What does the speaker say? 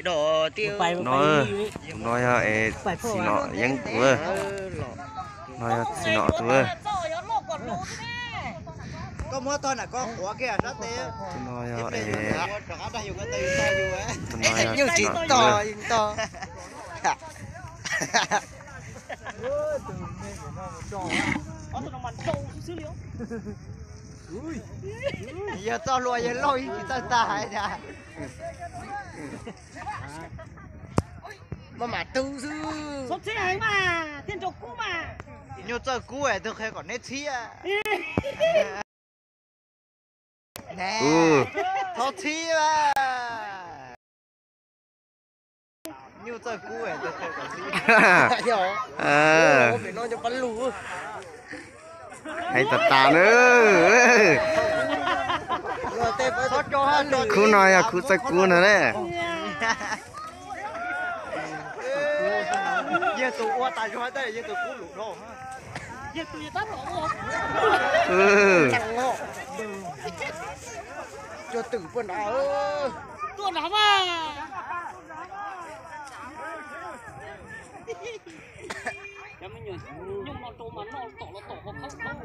No, tus no yog es txiv nom Yeeb tus, no yog txiv nom tus. Koj muab tog nram koj quav kiag sab tes. Tus no yog es, tus no yog txiv nom tus. Yog txoj hlua yog lauj ib tsis txawj tag hais tias. Maj mam tu xwb. Nyuj txawj kub es twg qhia kom neb txhiab. Thov txhiab. Nyuj txawj kub es twg qhia kom txhiab. Hais tas tas na. Khub no yog khub txawj kub no na. Yog tus ua tas zog tab yog tus kub lus dhau. Cov twm puag nrad. Tuaj nrad mas. Cov me nyuam nyuj no rau mas noj tom los tom qhov khawb khawb.